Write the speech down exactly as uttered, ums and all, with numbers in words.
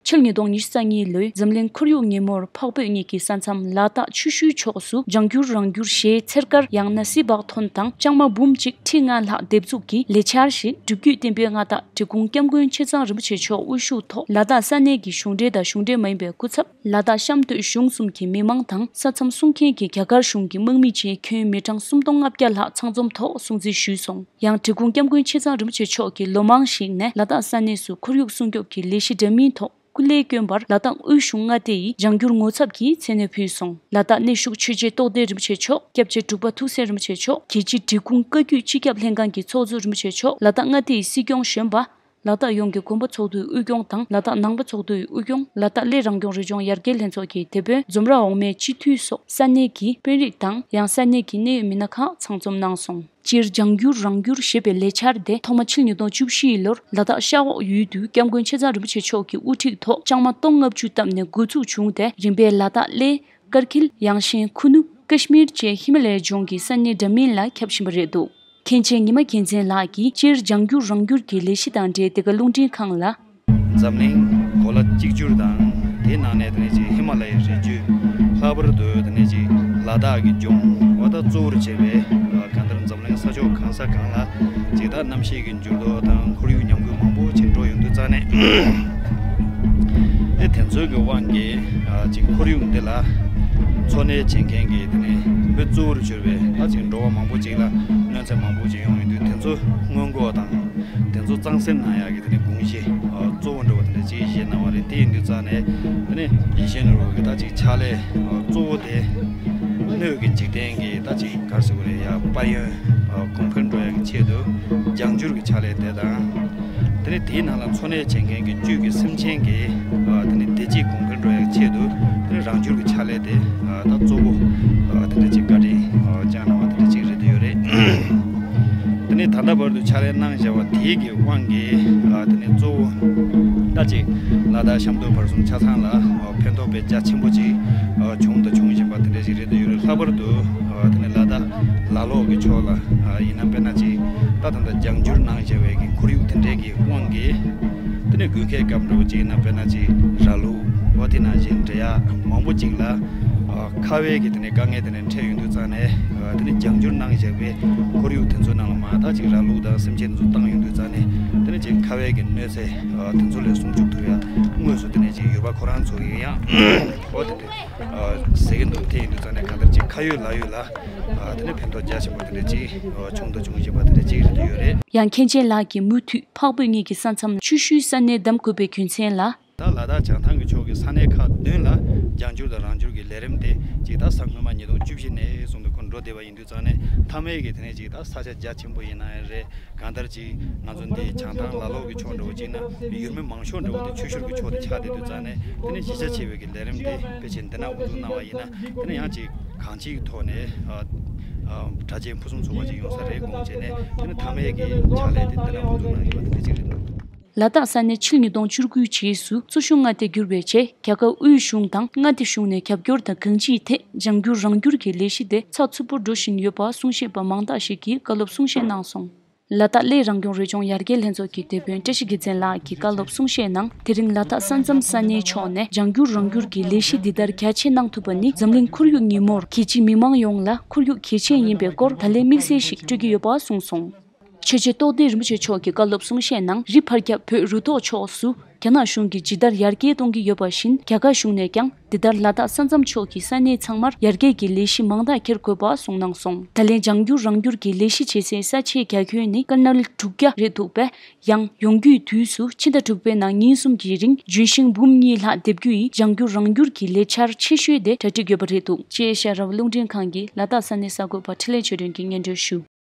ཕྱི་ལོ་ཉིས་སྟོང་ཉི་ཤུ་རྩ་གཉིས་ལོའི་འཛམ་གླིང་ཁོར་ཡུག་ཉིན་མོར་འཕགས་བོད་གཉིས་ཀྱི་ས་མཚམས་ལ་དྭགས་ཆུ་ཤུལ་ཕྱོགས་སུ་ལྗང་འགྱུར་རང་འགྱུར་ཞེས་ཚེར་དཀར་ཡང་ན་སི་བག་ཐོན་དང་ལྕང་མ་འབུམ་གཅིག་ཁྲི་ལྔ་ལྷག་འདེབས་འཛུགས་ཀྱི་ལས་འཆར་ཞིག་སྒྲུབ་བརྒྱུད་བསྟན་པའི་མངའ་བདག་འབྲི་གུང་སྐྱབས་མགོན་ཆེ་ཚང་རིན་པོ་ཆེ་མཆོག་དབུ་བཞུགས་ཐོག་ལ་དྭགས་ས་གནས་ཀྱི་གཞུང་འབྲེལ་དང་གཞུང་འབྲེལ་མ་ཡིན་པའི་སྐུ་ཚབ། ལ་དྭགས་གཤམ་སྟོད་གཞུང་གསུམ་གྱི་མི་མང་དང་ས་མཚམས་སྲུང་མཁན་གྱི་རྒྱ་གར་གཞུང་གི་དམག་མི་བཅས་ཁྱོན་མི་གྲངས་སུམ་སྟོང་ལྔ་བརྒྱ་ལྷག་ཚང་འཛོམས་ཐོག་སྲུང་བརྩི་ཞུས་སོང་། ཡང་འབྲི་གུང་སྐྱབས་མགོན་ཆེ་ཚང་རིན་པོ་ཆེ་མཆོག་གིས་ལོ་མང་ཞིག་ནས་ལ་དྭགས་ས་གནས་སུ་ཁོར་ཡུག་སྲུང་སྐྱོབ་ཀྱི་ལས་གཞི་འདྲ་མིན་ཐོག་སྐུ་ལས་བསྐྱོན་པར་ལ་དྭགས་དབུས་གཞུང་མངའ་སྡེ་ཡི་ལྗང་འགྱུར་ངོ་ཚབ་ཀྱི་མཚན་གནས་ཕུལ་སོང་། ལ་དྭགས་གནས་བཞུགས་ཆོས་རྗེ་རྟོགས་ལྡན་རིན་པོ་ཆེ་མཆོག་སྐྱབས་རྗེ་འབྲུག་པ་ཐུགས་སྲས་རིན་པོ་ཆེ་མཆོག་རྒྱལ་སྤྱིའི་འབྲི་གུང་བཀའ་བརྒྱུད་སྤྱི་ཁྱབ་ལྷན་ཁང་གི་ཚོགས་གཙོ་རིན་པོ་ཆེ་མཆོག་ལ་དྭགས་མངའ་སྡེ་ཡི་སྲིད་སྐྱོང་གཞོན་པ། ལ་དྭགས་ཡོངས་ཀྱི་དགོན་པ་ཚོགས་འདུའི་དབུས་སྐྱོང་དང་ལ་དྭགས་ནང་པ་ཚོགས་འདུའི་དབུས་སྐྱོང་། ལ་དྭགས་གླེ་རང་སྐྱོང་རི་ལྗོངས་ཡར་རྒྱས་ལྷན་ཚོགས་ཀྱི་དེད་དཔོན། འཛོམས་ར་འོག་མའི་སྤྱི་འཐུས་སོགས་ས་གནས་ཀྱི་དཔོན་རིགས་དང་ཡང་ས་གནས་ཀྱི་གནད་ཡོད་མི་སྣ་ཁག་ཚང་འཛོམས་གནང་སོང་། སྤྱིར་ལྗང་འགྱུར་རང་འགྱུར་ཞེས་པའི་ལས་འཆར་དེ་ཐོག་མ་ཕྱི་ལོ་ཉིས་སྟོང་བཅུ་བཞི་ལོར་ལ་དྭགས་ཤར་འོག་ཡུལ་དུ་སྐྱབས་མགོན་ཆེ་ཚང་རིན་པོ་ཆེ་མཆོག་གི་དབུ་ཁྲིད་ཐོག་ལྕང་མ་སྟོང་ལྔ་བཅུ་བཏབ་ནས་འགོ་འཛུགས་བྱུང་སྟེ་རིམ་པས་ལ་དྭགས་གླེ། དཀར་འཁྱིལ། ཡང་ཤིང་། ཁུ་ནུ། ཀ་ཤི་མིར་བཅས་ཧི་མ་ལ་ཡའི་ལྗོངས་ཀྱི་ས་གནས་འདྲ་མིན་ལ་ཁྱབ་བཞིན་པ་རེད་འདུག་མཁན་ཆེན་ཉི་མ་རྒྱལ་མཚན་ལགས་ཀྱིས་སྤྱིར་ལྗང་འགྱུར་རང་འགྱུར་གྱི་ལས་གཞི་དང་འབྲེལ་འདི་ག་རླུང་འཕྲིན་ཁང་ལ། འཛམ་གླིང་གོ་ལ་གཅིག་གྱུར་དང་དེའི་ནང་ནས་དེ་ནས་ཅིག་ཧི་མ་ལ་ཡའི་རི་རྒྱུད། ལྷག་པར་དུ་དེ་ནས་ཅིག་ལ་དྭགས་ཀྱི་ལྗོངས་འོ་ད་གཙོ་བོར་བྱས་པའི་གང་ལྟར་འཛམ་གླིང་ས་ཕྱོགས་གང་ས་གང་ལ་ཅིག་ད་གནམ་གཤིས་ཀྱི་འགྱུར་ལྡོག་དང་ཁོར་ཡུག་ཉམས་རྒུད་མང་པོ་ཅིག་འགྲོ་ཡོང་དུས་ཙང་ནས། ཨེ་དེ་ཚོའི་གི་དབང་གིས་ཨ་ཅིག་ཁོར་ཡུག་འདི་ལ་འཚོ་གནས་བྱེད་མཁན་གྱི་དེ་ནས་མི་གཙོ་བོར་གྱུར་པའི་ད་ཅིག་འགྲོ་བ་མང་པོ་ཅིག་ལ་གནོད་འཚེ་མང་པོ་ཅིག་ཡོང་ཡོང་དུས་དེ་ཚོ་སྔོན་འགོག་དང་དེ་ཚོ་གཙང་སེལ་གནང་ཡག་གི་དེ་ནས་དགོངས་གཞི་ཨ་གཙོ་བོ་འདྲ་བོ་དེ་འདྲ་ཅིག་བཞེས་གནང་བ་རེད། དེ་ཡིན་དུས་ཙང་ནས་དེ་ནས་ཡེ་ཤེས་ནོར་བུ་གི་ད་ཅིག་ཕྱག་ལས་ཨ་གཙོ་བོ་དེ་སྣོད་ཀྱི་འཇིག་རྟེན་གྱི་ད་ཅིག་ག་རེ་ཟེར་དགོས་རེད་ཡ། དཔལ་ཡོན་ཨ་གོང་འཕེལ་འགྲོ་ཡག་གི་ཆེད་དུ་ལྗང་འགྱུར་གྱི་ཕྱག་ལས་དེ་དང་། དེ་ནས་དེའི་ནང་ལ་འཚོ་གནས་བྱེད་མཁན་གྱི་བཅུད་ཀྱི་སེམས་ཅན་གྱི་ཨ་དེ་ནས་བདེ་སྐྱིད་གོང་འཕེལ་འགྲོ་ཡག་ཆེད་དུ་དེ་ནས་རང་འགྱུར་གྱི་ཕྱག་ལས་དེ་ཨ་ད་གཙོ་བོ་ཨ་དེ་འདྲ་ཅིག་བཀའ་དྲིན་ཨ་བསྐྱངས་གནང་བ་དེ་འདྲ་ཅིག་རེད་དེ་ཡོད་རེད། དེ་ནས་ད་ལྟ་བར་དུ་ཕྱག་ལས་གནང་བཞག་པ་དེའི་གི་དབང་གིས་ཨ་དེ་ནས་གཙོ་བོ་ད་ཅིག་ལ་དྭགས་གཤམ་སྟོད་བར་གསུམ་ཆ་ཚང་ལ་ཨ་ཕན་ཐོགས་དཔེ་རྒྱ་ཆེན་པོ་ཅིག་ཨ་བྱུང་དང་འབྱུང་བཞིན་པ་དེ་འདྲ་ཅིག་རེད་དེ་ཡོད་རེད། ལྷག་པར་དུ་ཨ་དེ་ནས་ལ་དྭགས་ལ་ལོག་གི་ཕྱོགས་ལ་ཨ་ཡིན་ན་དཔེར་ན་ཅིག་ད་ད་ལྟ་ལྗང་འགྱུར་གནང་བཞག་པའི་གི་ཁོར་ཡུག་དེ་འདྲའི་གི་དབང་གིས་དེ་ནས་དགུན་ཁའི་སྐབས་འདྲ་བོ་ཅིག་ཡིན་ན་དཔེར་ན་ཅིག་ར་ལུག་འོ་དེ་ནང་བཞིན་འབྲི་གཡག་མང་པོ་ཅིག་ལ་ཨ་ཁ་བའི་གི་དེ་ནས་དཀའ་ངལ་དེ་ནས་འཕྲད་ཡོང་དུས་ཙང་ནས་ཨ་དེ་ནས་ལྗང་འགྱུར་གནང་བཞག་པའི་ཁོར་ཡུག་དེ་ཚོའི་ནང་ལ་མ་ད་ཅིག་ར་ལུག་དང་སེམས་ཅན་དེ་ཚོ་བཏང་ཡོང་དུས་ཙང་ནས་དེ་ནས་ཅིག་ཁ་བའི་གི་གནོད་འཚེ་ཨ་དེ་ཚོ་ལས་སྲུང་སྐྱོབ་ཐུབ་ཡ་དངོས་སུ་དེ་ནས་ཅིག་ཡུལ་པ་ཁོ་རང་ཚོ་ཡིན་ཡང་འོ་དེ་འདྲ་ཨ་ཟེར་གི་འདུག་དེ་ཡིན་དུས་ཙང་ནས་གང་ལྟར་ཅིག་ཁ་ཡོད་ལག་ཡོད་ལ་ཨ་དེ་ནས་ཕན་ཐོགས་རྒྱ་ཆེན་པོ་དེ་འདྲ་ཅིག་ཨ་བྱུང་དང་འབྱུང་བཞིན་པ་དེ་འདྲ་ཅིག་རེད་དེ་ཡོད་རེད། ཡང་མཁན་ཆེན་ལགས་ཀྱིས་མུ་མཐུད་འཕགས་བོད་གཉིས་ཀྱི་ས་མཚམས་ཆུ་ཤུལ་ས་གནས་བདམས་དགོས་པའི་རྒྱུ་མཚན་ལ། ད་ལ་དྭགས་བྱང་ཐང་གི་ཕྱོགས་ཀྱི་ས་གནས་ཁག་བདུན་ལ་ལྗང་འགྱུར་དང་རང་འགྱུར་གྱི་ལས་རིམ་དེ་ཅིག་ད་ས་སྔོན་མ་ཉིས་སྟོང་བཅུ་བཞི་ནས་བཟུང་སྟེ་ཁོ་འགྲོ་བསྡད་པ་ཡིན་དུས་ཙང་ནས་མཐའ་མའི་གི་དེ་ནས་ཅིག་ད་ས་ཆ་རྒྱ་ཆེན་པོ་ཡིན་ན་ཡང་རེད། གང་ལྟར་ཅིག་ང་ཚོ་འདི་བྱང་ཐང་ལ་ལོག་གི་ཕྱོགས་འདྲ་བོ་ཅིག་ན་ཡུལ་མི་མང་ཤོས་འདྲ་བོ་དེ་ཆུ་ཤུར་གི་ཕྱོགས་དེ་ཆགས་བསྡད་དུས་ཙང་ནས་དེ་ནས་གཞི་རྒྱ་ཆེ་བའི་གི་ལས་རིམ་དེ་ཕལ་ཆེར་འདི་ན་འགོ་འཛུགས་གནང་བ་ཡིན་ན་དེ་ནས་ཡང་ཅིག་གང་ཅིའི་ཐོག་ནས་ཨ་ཨ་གྲ་རྒྱས་ཕུན་སུམ་ཚོགས་པ་ཅིག་ཡོང་ས་རེད་དགོངས་བྱས་ནས་དེ་ནས་མཐའ་མའི་གི་ཕྱག་ལས་དེ་འདི་ན་འགོ་འཛུགས་གནང་ཡོད་པ་དེ་འདྲ་ཅིག་རེད་འདུག་ལ་དྭགས་ས་གནས་ཕྱི་ལོ་ཉིས་སྟོང་བཅུ་དགུའི་རྗེས་སུ་གཙོ་གཞུང་མངའ་སྡེ་བསྒྱུར་བའི་རྗེས་རྒྱ་གར་དབུས་གཞུང་དང་མངའ་སྡེ་གཞུང་ནས་རྒྱབ་སྐྱོར་དང་གང་ཅིའི་ཐད་ལྗང་འགྱུར་རང་འགྱུར་གྱི་ལས་གཞི་དེ་ཚགས་ཚུད་པོར་འགྲོ་བཞིན་ཡོད་པ་གསུང་བཤད་པ་མང་དག་ཞིག་གིས་བཀའ་སློབ་གསུང་བཤད་གནང་སོང་། ལ་དྭགས་གླེ་རང་སྐྱོང་རི་ལྗོངས་ཡར་རྒྱས་ལྷན་ཚོགས་ཀྱི་དེད་དཔོན་བཀྲ་ཤིས་རྒྱལ་མཚན་ལགས་ཀྱིས་བཀའ་སློབ་གསུང་བཤད་ནང་དེ་རིང་ལ་དྭགས་ས་མཚམས་ས་གནས་ཕྱོགས་ནས་ལྗང་འགྱུར་རང་འགྱུར་གྱི་ལས་གཞི་འདི་ལྟར་རྒྱ་ཆེ་གནང་ཐུབ་པ་ནི་འཛམ་གླིང་ཁོར་ཡུག་ཉིན་མོར་རྒྱལ་སྤྱིའི་མི་མང་ཡོངས་ལ་ཁོར་ཡུག་གལ་ཆེན་ཡིན་པའི་སྐོར་ད་ལན་དམིགས་བསལ་ཞིག་སྤྲོད་ཀྱི་ཡོད་པ་གསུངས་སོང་། ཆོས་རྗེ་རྟོགས་ལྡན་རིན་པོ་ཆེ་མཆོག་གི་བཀའ་སློབ་གསུང་བཤད་ནང་རི་ཕར་རྒྱབ་བོད་རུ་ཐོག་ཕྱོགས་སུ་རྒྱ་ནག་གཞུང་གིས་ཇི་ལྟར་ཡར་རྒྱས་གཏོང་གི་ཡོད་པ་བཞིན་རྒྱ་གར་གཞུང་ནས་ཀྱང་འདི་ལྟར་ལ་དྭགས་ས་མཚམས་ཕྱོགས་ཀྱི་ས་གནས་ཚང་མར་ཡར་རྒྱས་ཀྱི་ལས་གཞི་མང་དག་འཁྱེར་དགོས་པ་གསུངས་གནང་སོང་། ད་ལན་ལྗང་འགྱུར་རང་འགྱུར་གྱི་ལས་གཞི་བྱེད་སའི་ས་ཆའི་རྒྱ་ཁྱོན་ནི་ཀ་ནལ་དྲུག་བརྒྱ་རེད་འདུག་པས། ཡང་ཡོང་རྒྱུའི་དུས་སུ་ཕྱི་ཟླ་དྲུག་པའི་ནང་ཉིན་གསུམ་གྱི་རིང་ལྗོན་ཤིང་འབུམ་གཉིས་ལྷག་འདེབས་རྒྱུ་ཡི་ལྗང་འགྱུར་རང་འགྱུར་གྱི་ལས་འཆར་ཆེ་ཤོས་དེ་གྲ་སྒྲིག་ཡོད་པ་རེད་འདུག་ཅེས་ཤར་རབ་རླུང་འཕྲིན་ཁང་གི་ལ་དྭགས་ས་གནས་གསར་འགོད་པ་འཕྲིན་ལས་ཆོས་སྒྲོན་གྱིས་སྙན་སྒྲོན་ཞུ།